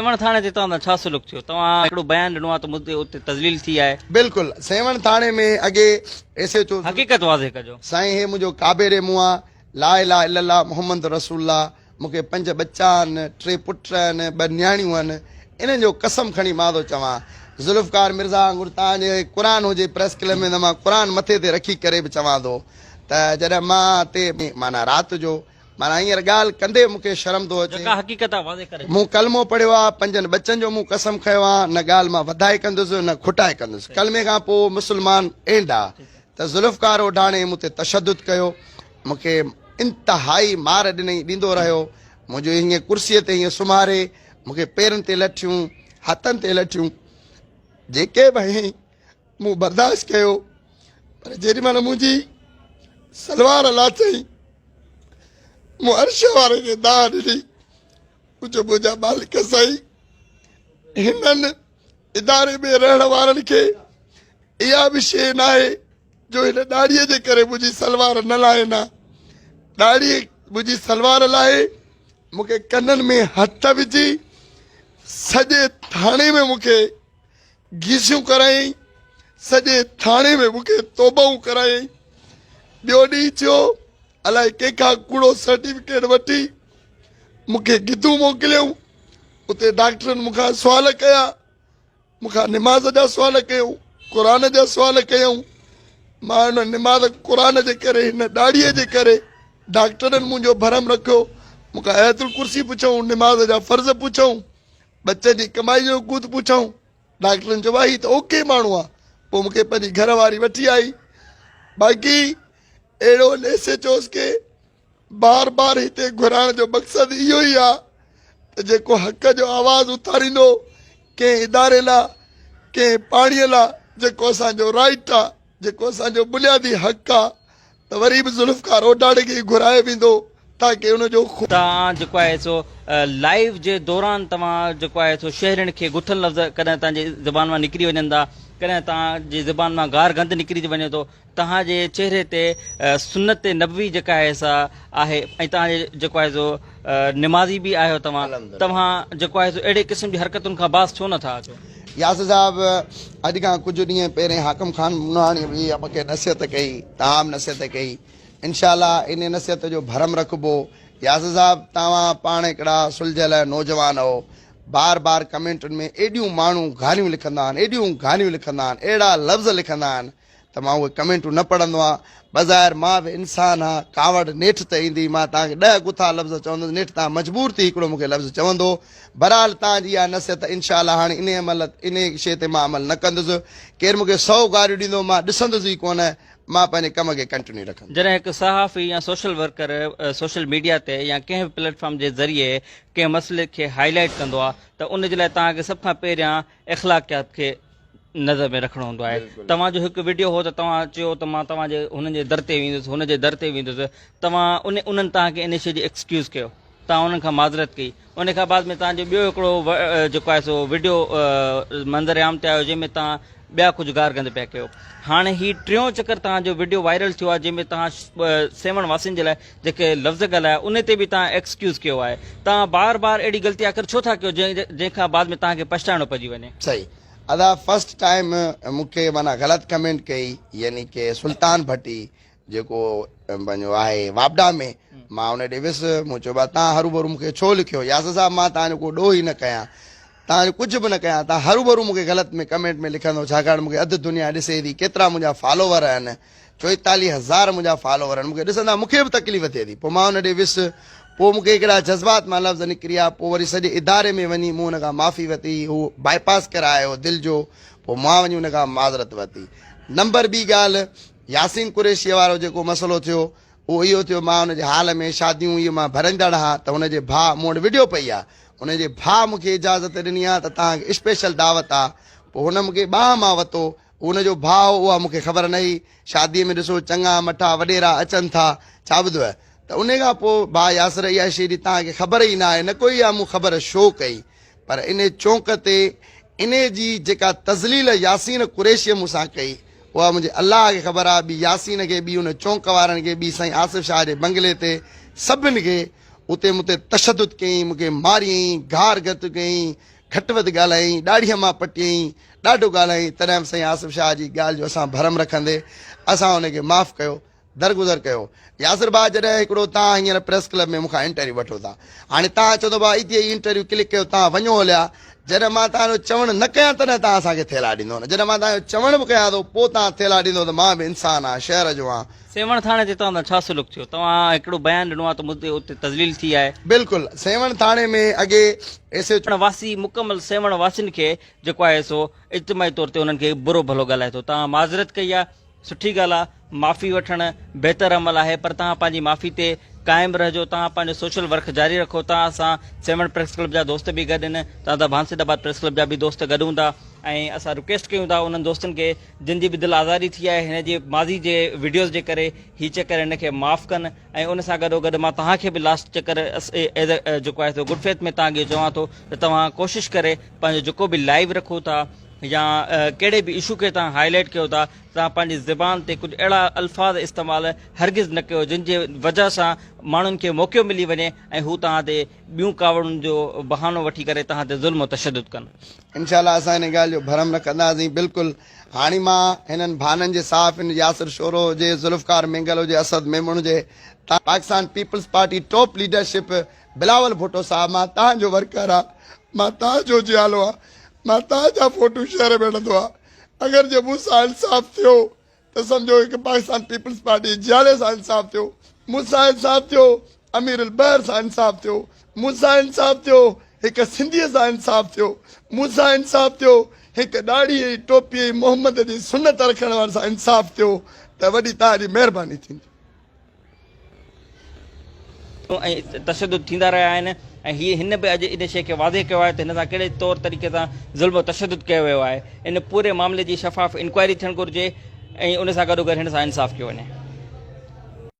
سيوهڻ ٿاڻي تي توهان سان ڇا سلوڪ ٿيو؟ توهان هڪڙو بيان ڏنو آهي ته مون تي اتي تذليل ٿي آهي. بلڪل سيوهڻ ٿاڻي ۾ اڳي ايس ايڇ او. حقيقت واضح ڪجو. سائين هي منهنجو ڪعبي ري منهن آ لا اله الا الله محمد رسول الله مون کي پنج ٻچا آهن ٽي پٽ آهن ٻه نياڻيون آهن انهن جو قسم کڻي مان ٿو چوان ذوالفقار مرزا وانگر توهان جي قرآن هجي پريس ڪلب ۾ ته مان قرآن مٿي تي رکي ڪري به چوان ٿو ته جڏهن مان تي معنيٰ رات جو معنيٰ هينئر ڳالهه ڪندي مون کي شرم ٿو اچي. جيڪا حقيقت آ واضح ڪري ڇڏ. مون ڪلمو پڙهيو آ، پنجن ٻچن جو مون قسم کنيو آ، نه ڳالهه مان وڌائي ڪندس نه کٽائي ڪندس. ڪلمي کان پوء مسلمان اينڊ آ ته ذوالفقار اوڍاڻي مون تي تشدد ڪيو، مون کي انتهائي مار ڏنئي، ڏيندو رهيو، منهنجو هيئن ڪرسيء تي هيئن سمهاري مون کي پيرن تي لٺيون، هٿن تي لٺيون جيڪي به هنيائين. مون برداشت ڪيو پر جيڏي مهل منهنجي سلوار لاٿئي مون عرش واري کي دانهن ڏني مون چيو منهنجا مالڪ سائين هنن اداري ۾ رهڻ وارن کي اها به شيء ناهي جو هن ڏاڙهيء جي ڪري منهنجي سلوار نه لاهين ها ڏاڙهي منهنجي سلوار لاهي مون کي ڪنن ۾ هٿ وجهي سڄي ٿاڻي ۾ مون کي گيسيون ڪرايائين، سڄي ٿاڻي ۾ مون کي توبهون ڪرايائين. ٻيو ڏينهن ٿيو، الائي ڪنهن کان ڪوڙو سرٽيفڪيٽ وٺي مون کي گدون موڪليائون. اتي ڊاڪٽرن مون کان سوال ڪيا، مون کان نماز جا سوال ڪيائون، قرآن جا سوال ڪيائون. مان ان نماز قرآن جي ڪري، هن ڏاڙهيء جي ڪري ڊاڪٽرن منهنجو ڀرم رکيو. مون کان آيت الڪرسي پڇيائون، نماز جا فرض پڇيائون. ٻچن جي ڪمائي جو گود پڇائون. ڊاڪٽرن چيو هي ته اوڪي ماڻهو آ. پوء مون کي پنهنجي گهر واري وٺي آئي. باقي اهڙو ايس ايڇ اوز کي بار بار هتي گهرائڻ جو مقصد اهو ئي آ ته جيڪو حق جو آواز اٿاريندو ڪنهن اداري لا ڪنهن پاڻي لا جيڪو اسان جو رائيٽ آ جيڪو اسان جو بنيادي حق آ ته وري به ذوالفقار اوڍاڙي کي ئي گهرايو ويندو تاڪه ان جو خون. توهان جيڪو آهي سو لائيو جي دوران توهان جيڪو آهي سو شهرين کي گٿل لفظ ڪڏهن توهان جي زبان مان نڪري وڃن ٿا ڪڏهن توهان جي زبان مان گار گند نڪري وڃي ٿو توهان جي چهري تي سنت نبوي جيڪا آهي سا آهي ۽ توهان جي جيڪو آهي سو نمازي به آهيو توهان توهان جيڪو آهي سو اهڙي قسم جي حرڪتن کان باز ڇو نٿا اچو. ياسر صاحب اڄ کان ڪجهه ڏينهن پهرين حاڪم خان نوحاڻي به مون کي نصيحت ڪئي تمام نصيحت ڪئي انشاء الله انهي نصيحت جو ڀرم رکبو ياسر صاحب توهان پاڻ هڪڙا سلجهيل نوجوان آهو بار بار ڪمينٽن ۾ ايڏيون ماڻهو گاريون لکندا آهن ايڏيون گاريون لکندا آهن اهڙا لفظ لکندا آهن ته مان اهي ڪمينٽون نه پڙهندو آهيان. بظاهر مان به انسان آهيان، ڪاوڙ نيٺ ته ايندي، مان توهان کي ڏهه گٿا لفظ چوندس، نيٺ توهان مجبور ٿي هڪڙو مون کي لفظ چوندو. بهرحال توهان جي اها نصيحت انشاء الله هاڻي انهي عمل انهي شيء تي مان عمل نه ڪندس. ڪير مون کي سئو گاريون ڏيندو مان ڏسندس ئي ڪونه، مان پنهنجي ڪم کي ڪنٽينيو رکندس. جڏهن هڪ صحافي يا سوشل ورڪر سوشل ميڊيا تي يا ڪنهن به پليٽ فارم جي ذريعي ڪنهن مسئلي کي هائي لائيٽ ڪندو آهي ته ان جي لاء توهان کي سڀ کان پهريان اخلاقيات کي نظر ۾ رکڻو هوندو آهي توهان جو هڪ وڊيو هو ته توهان چيو ته مان توهان جي هنن جي در تي ويندس هن جي در تي ويندس توهان ان انهن توهان کي ان شي جي ايڪسڪيوز ڪيو توهان انهن کان معذرت ڪئي ان کان بعد ۾ توهان جو ٻيو هڪڙو جيڪو آهي سو وڊيو منظر عام تي آيو جنهن ۾ توهان ٻيا ڪجهه گار گند پيا ڪيو هاڻي هي ٽيون چڪر توهان جو وڊيو وائرل ٿيو آهي جنهن ۾ توهان سيوهڻ واسين جي لاء جيڪي لفظ ڳالهايا ان تي به توهان ايڪسڪيوز ڪيو آهي توهان بار بار اهڙي غلطي آخر ڇو ٿا ڪيو جنهن کان بعد ۾ توهان کي پڇتائڻو پئجي وڃي. صحيح ادا فرسٽ ٽائيم مون کي معنيٰ غلط ڪمينٽ ڪئي يعني ڪي سلطان ڀٽي جيڪو پنهنجو آهي واپڊا ۾ مان ان ڏي ويس مون چيو ڀا تان هروڀرو مون کي ڇو لکيو ياسر صاحب مان تان جو ڪو ڏوهه ئي نه ڪيان تان جو ڪجهه به نه ڪيان تان هروڀرو مون کي غلط ۾ ڪمينٽ ۾ لکندو ڇاڪاڻ مون کي اڌ دنيا ڏسي ٿي ڪيترا منهنجا فالوور آهن چوئيتاليهه هزار منهنجا فالوور آهن مون کي ڏسندا مون کي به تڪليف ٿئي ٿي پوء مان ان ڏي ويس پوء مون کي هڪڙا جذبات مان لفظ نڪري آيا پوء وري سڄي اداري ۾ وڃي مون ان کان معافي ورتي هو بائي پاس ڪرائي آيو دل جو پوء مان وڃي ان کان معذرت ورتي نمبر ٻي ڳالهه ياسين قريشيء وارو جيڪو مسئلو ٿيو اهو اهو ٿيو مان ان جي حال ۾ شاديون اهي مان ڀريندڙ هان ته هن جي ڀاء مون وٽ وڊيو پئي آ ان جي ڀاء مون کي اجازت ڏني آ ته توهان کي اسپيشل دعوت آ پوء هن مون کي ٻانهن مان وتو هو ان جو ڀاء هو اها مون کي خبر نه هئي. شاديء ۾ ڏسو چڱا مٺا وڏيرا اچن ٿا. ڇا ٻڌوء؟ ته انهيء کان پوء ڀاء ياسر اها شيء جي توهان کي خبر ئي نه آهي، نه ڪو اها مون خبر شو ڪئي. پر انهيء چونڪ تي انهيء جي جيڪا تذليل ياسين قريشيء مون سان ڪئي، اها منهنجي الله کي خبر آهي، ٻي ياسين کي، ٻي ان چونڪ وارن کي، ٻي سائين آصف شاهه جي بنگلي تي سڀن کي. اتي مون تي تشدد ڪيائين، مون کي ماريائين، گار گت ڪيائين، گهٽ وڌ ڳالهايائين، ڏاڙهيء مان پٽيائين، ڏاڍو ڳالهايائين، تڏهن به سائين آصف شاهه جي ڳالهه جو اسان ڀرم رکندي اسان ان کي معاف ڪيو، درگذر ڪيو. ياسر ڀاء جڏهن هڪڙو تان هينئر پريس ڪلب ۾ مون کان انٽرويو وٺو ٿا. هاڻي تان چوندو ڀاء اتي ئي انٽرويو ڪلڪ ڪيو تان وڃو هليا. جڏهن مان تان جو چوڻ نه ڪيان تڏهن تان اسان کي ٿيلها ڏيندو نه جڏهن مان تان جو چوڻ به ڪيان ٿو پوء تان ٿيلها ڏيندو ته مان به انسان آهيان شهر جو آهيان. سيوهڻ ٿاڻي تي توهان سان ڇا سلوڪ ٿيو؟ توهان هڪڙو بيان ڏنو آهي ته مون تي اتي تذليل ٿي آهي. بلڪل سيوهڻ ٿاڻي ۾ اڳي ايس ايڇ او. واسي مڪمل سيوهڻ واسين کي جيڪو آهي سو اجتماعي طور تي انهن کي برو ڀلو ڳالهائي ٿو. توهان معذرت ڪئي آهي سٺي ڳالهه آ معافي وٺڻ بهتر عمل آهي پر توهان پنهنجي معافي تي قائم رهجو توهان پنهنجو سوشل ورڪ جاري رکو توهان سان سيوهڻ پريس ڪلب جا دوست به گڏ آهن توهان سان ڀانسيد آباد پريس ڪلب جا به دوست گڏ هوندا ۽ اسان رڪويسٽ ڪيون ٿا انهن دوستن کي جن جي به دل آزاري ٿي آهي هن جي ماضي جي وڊيوز جي ڪري هي چڪر هن کي معاف ڪن ۽ ان سان گڏو گڏ مان توهان کي به لاسٽ چڪر ايز جيڪو آهي سو گڊ فيٿ ۾ توهان کي چوان ٿو ته توهان ڪوشش ڪري پنهنجو جيڪو به لائيو رکو ٿا يا ڪهڙي به اشو کي توهان هائي لائيٽ ڪيو ٿا توهان پنهنجي زبان تي ڪجهه اهڙا الفاظ استعمال هرگز نه ڪيو جن جي وجهه سان ماڻهن کي موقعو ملي وڃي ۽ هو توهان تي ٻيون ڪاوڙن جو بهانو وٺي ڪري توهان تي ظلم و تشدد ڪن. انشاء الله اسان ان ڳالهه جو ڀرم رکنداسين بلڪل هاڻي مان هنن ڀانن جي صحافين ياسر شورو هجي ذوالفقار مينگل هجي اسد ميمڻ هجي Pakistan peoples party top leadership Bilawal Bhutto صاحب مان تهان جو ورڪر آ مان تهان جو جيالو آ مان تهان جا فوٽو شهر ۾ هڻندو آ اگر جي مون سان انصاف ٿيو ته سمجهو هڪ پاڪستان پيپلز پارٽي جي جيالي سان انصاف ٿيو مون سان انصاف ٿيو امير البحر سان انصاف ٿيو مون سان انصاف ٿيو هڪ سنڌي سان انصاف ٿيو مون سان انصاف ٿيو هڪ ڏاڙهي ۽ ٽوپي ۽ محمد جي سنت رکڻ واري سان انصاف ٿيو ته وڏي تهان جي مهرباني ٿيندي. ۽ تشدد ٿيندا رهيا آهن ۽ هي هن به اڄ ان شيء کي واضح ڪيو آهي ته هن سان ڪهڙي طور طريقي سان ظلم و تشدد ڪيو ويو آهي ان پوري معاملي جي شفاف انڪوائري ٿيڻ گهرجي ۽ ان سان گڏوگڏ هن سان انصاف ڪيو وڃي.